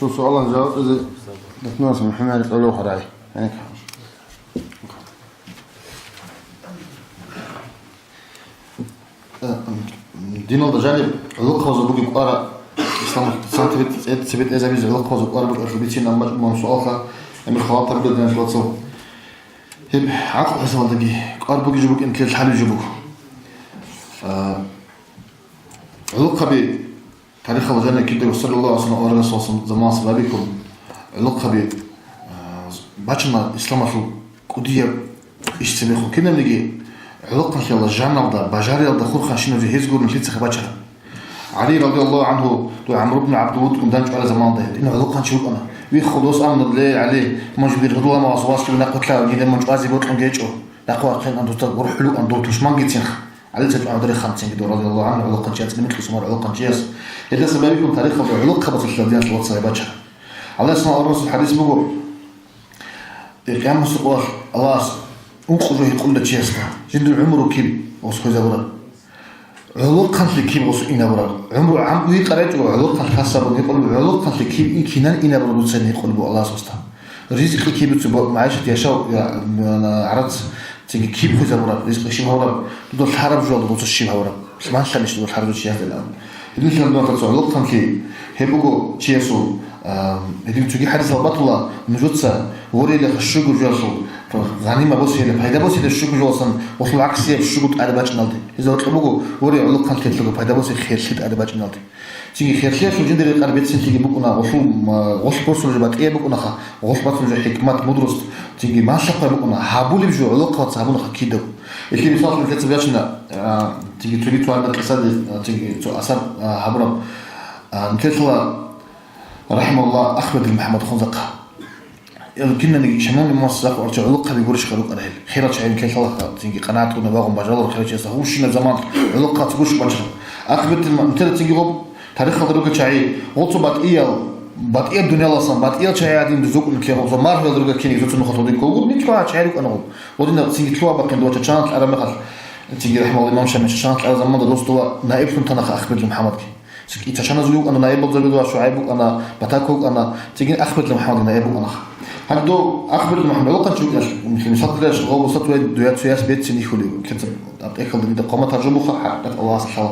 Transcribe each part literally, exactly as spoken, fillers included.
Цо суалан жаваб кьезе датнас МухӀаммад Алохъ рай. Э, диналда жаниб гӀулухъабазул бугеб кӀвара, исламалъ цебетӀезабизе гӀулухъабазул кӀвар букӀаралъул бицин амма мун суалха, гӀемер халатаб гьединал вацал. Гьеб гӀакълу хӀисабалдаги кӀвар бугеб жо букӀин ккелъ лъалеб жо буго. Э, гӀулухъаби тарихалда жаниб кидаго саллаллагьу гӀалайгьи ва саллам аварагасул заман сабабиккун гӀулухъаби, э, бачана исламалъул кӀудияб иш цебехун. Кинабниги гӀолохъанлъиялда, жаналда, бажариялда хурханщинаб жо гьез гурони лъицаха бачараб. ГӀали радияллагьу гӀангьу, дов ГӀамру бну ГӀабдулвудд ундан чӀвараб заманалда гьедин гӀолохъанчи вукӀана. Вихха дос абуна: «Ле, ГӀали, мун жиндир гьудуламагъас васлъуги нахъвилъа, гьедин мун чӀвазе бокьун гьечӀо. Нахъвахъин ан дуста гурхӀулукъан дов тушмангицинха». ГӀалица чӀванадуре ханцинги дов радияллагьу гӀангьу гӀолохъанчияс, цӀикӀкӀун микьусамар гӀолохъанчияс. Гьелдаса байбихьун тарихалда гӀолохъабазулъа диналъ вацал бачараб. Аллагьас аварагасул хӀадис буго, Къиямасеб къоялъ Аллагьас ункъо жо гьикъула чиясда: жиндир гӀумру киб гъос хвезабураб? ГӀолохъанлъи киб гъос инабураб? ГӀумру гӀамру гьикъарай чӀого, гӀолохъанлъи хасабун гьикъулеб, гӀолохъанлъи киб ин кинан инабураб дуца гьикъулеб Аллагьас гъосда. Ризкъи киб дуца бо-, магӀишат яшав, я, м, гӀарац, цинги киб хвезабураб, ризкъи щиб гьавураб, дуда лъараб жоялда дуца щиб гьавураб? Лъиман-лъанищ дуда лъараб жо чиясда. Гьединлъидал дугьал цо гӀолохъанлъи гьеб буго чиясул, а, гьедин цоги хӀадисал батула, нужеца ворейилаха щуго жоялъул, гъанима босейила, пайда босейила щуго жоялдасан, гъолъул гӀаксияб щуго тӀаде бачӀиналде. Гьезда гьоркьоб буго, ворей гӀолохъанлъиялъулго пайда босей херлъи тӀаде бачӀиналде. Цинги херлъиялъул жиндир рекъар бецинлъиги букӀуна, гъолъул, м, гъолъ босулеб жо батӀияб букӀунаха, гъолъ бацун жо хӀикмат, мудрость, цинги малъа-хъвай букӀуна, гьабулеб жо гӀолохъабаца гьабунаха кидаго. Гьелъие мисаллъун нилъеца бачина, а, цинги цоги цо гьанна къисаде, а, цинги цо асар, а, гьабураб, а, нилъелъала, рахӀимагьуллагь, Ахмедил МухӀаммад хунзахъа. Ил кинаниги шамални мас захъ арча гӀолохъаби гурищха рукӀана гьел. Хирал чагӀи нилъелъалаха, цинги къанагӀат гьуна вагъун бажаларухъ хирал чиясда гьущина заман гӀолохъаца гуш бачун. Ахмедил МухӀаммад, нилъеда цинги гъоб тарихалда ругел чагӀи, гъоцо батӀиял, батӀияб дунияласан, батӀиял чагӀи гӀадин дузукӀун нилъер гъобза маргьвелда ругел киниги цо цунухъа лъугьин кколгур, нилъ багьа чагӀи рукӀана гъоб. Гъодинаб цинги лъугьа-бахъин дова чачаналъ араб мехалъ, цинги рахӀмагьуллагь имам Шамил чачаналъ араб заманда дос дова наиблъун танаха Ахмедил МухӀаммадги. Цинги чачаназул вукӀана наибал Забидова, ШугӀайб вукӀана, Батак вукӀана, цинги Ахмедил МухӀаммадги наиб вукӀанаха. Гьанже дов Ахмедил МухӀаммад гӀолохъанчи вукӀиналъ, мисал кидаялъ, гъоб устат вай дуя цояс бецин ихьулев, кецаб, абтӀехалда дида хъван-таржу буха, хӀакъикъат Аллагьас лъала.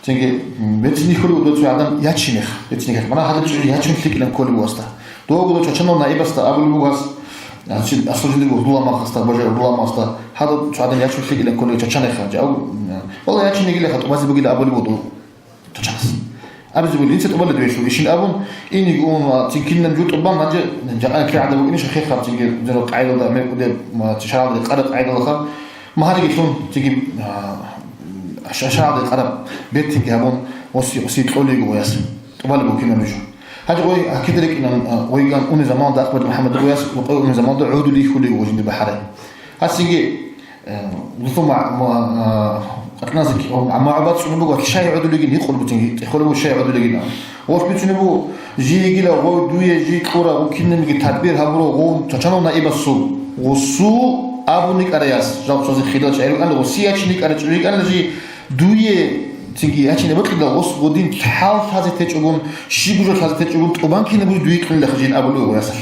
Цинги, м, бецин ихьулев дов цо гӀадан ячинех, бецин ихьулев. Мана гьадаб чӀужу ячун лъикӀилан кколеб васда. Довго дов чачанав наибасда абулеб бугас, значит, асул жиндирго гьудуламахасда, божар гьудуламахасда, гьадаб цо гӀадан ячун лъикӀилан кколев чачанеха, жав, вала ячинегилаха тӀубазе бугила абулеб буго дов чачанас. Абизе бугила, инца тӀубалеб дуелъул ишин абун, иниги ун ва цинги кинаб жо тӀубан, гьанже жакъа кигӀада букӀиниша хехаб, цинги жо къайдалда мекъудеб, ма, шаргӀалда къараб къайдалаха, магьариги лъун, цинги, а, ша-, шаргӀалда къараб бертинги гьабун, оси, оси кьолиго ваяс. ТӀубалеб букӀина нуж. Гьанже гъой гьакида рикӀкӀинан, а, гъойган уни заманалда Ахмад МухӀаммад гъояс, гъой уни заманалда гӀодулей хьулиго жинди бахӀарай. Гьасинги, э, гъусу ма-, ма-, а, къатӀназе ки-, а, магӀуба цӀуни буго, щай гӀодулегин гьикъулеб бутинги, тӀехолеб щай гӀодулегин. Гъолъ бицунеб буго, жий йигила гъой дуе, жий кьура, гъу кинабниги тадбир гьабуро, гъу чачанав наибасул, гъусу абуни кӀараяс, жал цозе хирал чагӀи рукӀана, гъуси ячни кӀара чӀужи кӀана жий, дуе, цинги ячине бокьидал, гъос гъудин лъал лъазе течӀогун, щиб жо лъазе течӀогун, тӀубан кинабуз дуе кьунилаха жин абулев гъоясалъ.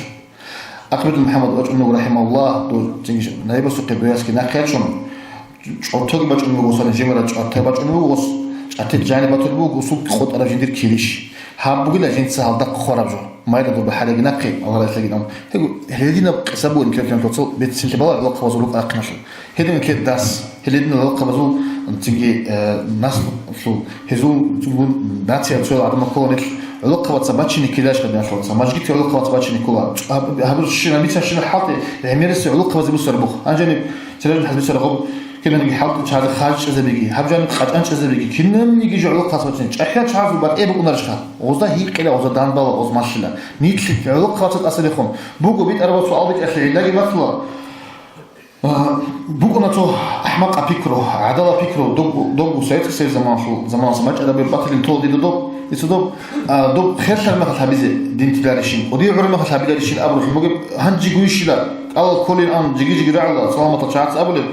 Ахмедул МухӀаммад вачӀун вуго, рахӀимагьуллагь, дов цинги наибасухъе дуясги нахъе ячун, чӀотоги бачӀун вуго, сани жемара чӀотай бачӀун вуго, гъос чӀатил жаниб батулеб буго, гъусул къотӀараб жиндир килищ. Гьаб бугила жинца гьалда хъвараб жо. Майда дур бахӀариги нахъе, Аллагь рахӀлъагин ам. Гьего, гьединаб къиса бугин кертин тоцал бецинлъи бала гӀолохъабазул рукӀа ахъиналъул. Гьедин кет дас, гьединал гӀолохъабазул цинги, э, наслу, гьезул цунгун нация цоял гӀадамал ккола нилъ гӀолохъабаца бачине ккелаш гьадиналъулаца. Мажгити гӀолохъабаца бачине ккола. Гьаб-, гьабурщина, мицанщина хӀалтӀи, гӀемериси гӀолохъабазе бусар бух. Гьанжани цережан хӀазбисар гъоб кинабниги хӀалтӀи чагӀазе харжчӀезабиги, гьаб жаниб къачӀанчӀезабиги, кинабниги жо гӀолохъабаца бачине. ЧӀахӀиял чагӀазул батӀе букӀунарищха? Гъозда гьикъила, гъозда данбала, гъоз малъила. Нилъ гӀолохъабаца тӀасабихъун. Буго битӀараб суал битӀалъе гӀиллаги батула. А, букӀуна цо ахӀмакъаб пикру, гӀадала пикру, доб-, доб Советский Союз заманалъул, заманалъ мачӀараб батилин тол дида доб, дица доб, а, доб херлъар мехалъ гьабизе дин тиларищин, кӀудияв гӀур мехалъ гьабиларищин абуралъун бугеб, гьанжи гуйщила, кӀалал кколин ан, жиги-жиги рагӀула, саламатал чагӀаца абулеб,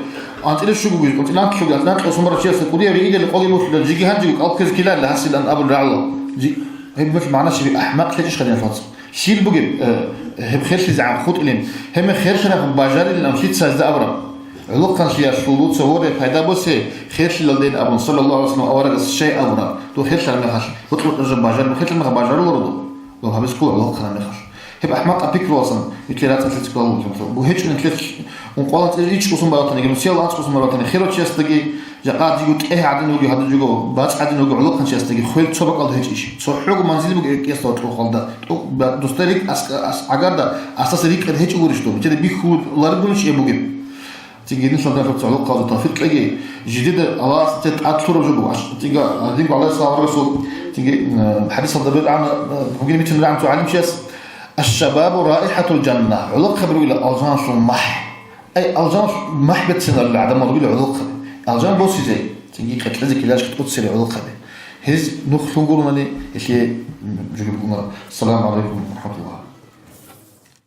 анцӀила щугу гуйз, анцӀила анкьлъуги, анцӀила анкьла сумара чиясда кӀудияв ригӀидали къоги мухьулар, жиги гьанжиго кӀал ккезе ккеларила гьасилан абул рагӀула. Жи-, гьеб мехалъ магӀна щиб ахӀмакълъи чӀищ гьадиналъ вацал. Щиб бугеб, э, гьеб херлъизегӀан хутӀилин, гьеб херлъараб бажарилин ам лъица гьезда абураб? ГӀолохъанлъиялъул дуца гьоре пайда босе херлъилалдейин абун, саллаллагьу гӀалайгьи вассалам, аварагас щай абураб? Дов херлъараб мехалъ, гьоркьор тӀажаб бажарилан, херлъараб мехалъ бажаруларо дов? Дов гьабиз ккола гӀолохъанаб мехалъ. Гьеб ахӀмакъаб пикруялдасан нилъер рацӀцӀалъи цӀикӀкӀалъула. ГьечӀо нилъер ункъоялда цӀе ричӀчӀусун баратани, гьеб нусиялда анцӀкӀусун баратани, херав чиясдаги, жакъа диго тӀегь гӀадин вугев гьадин жуго, бацӀ гӀадин вугев гӀолохъанчиясдаги хвел цо бакӀалда гьечӀищ? Цо хӀугу манзил бугеб кӀиялда тӀокӀ-, ба-, дусда рикӀ ас-, ас-, гӀагарда асаса рикӀкӀад гьечӀо гурищ доб? ГьечӀеда бихьулареб гурищ гьеб бугеб? Цинги гьединлъун данде цо гӀолохъабазул тавфикъ кьеги, жидеда Аллагьас нилъер тӀад лъураб жо буго. Аш-, цинги гьадинго гӀалайгьи ссалам аварагасул, цинги, м, хӀадисалда бетӀана, м, бугин бицунеб гӀан цо гӀалимчияс: «Аш-шабабу раихӀатул жанна», гӀолохъаби ругила алжаналъул махӀ. Ай, алжан махӀ берцинарила гӀадамал ругила гӀолохъаби. Алжан босизе, цинги къеркьезе ккеларищ тӀоцере гӀолохъаби. Гьез нух лъун гурони, гьелъие жуги букӀунараб. Ассаламу гӀалайкум ва рахӀматуллагь.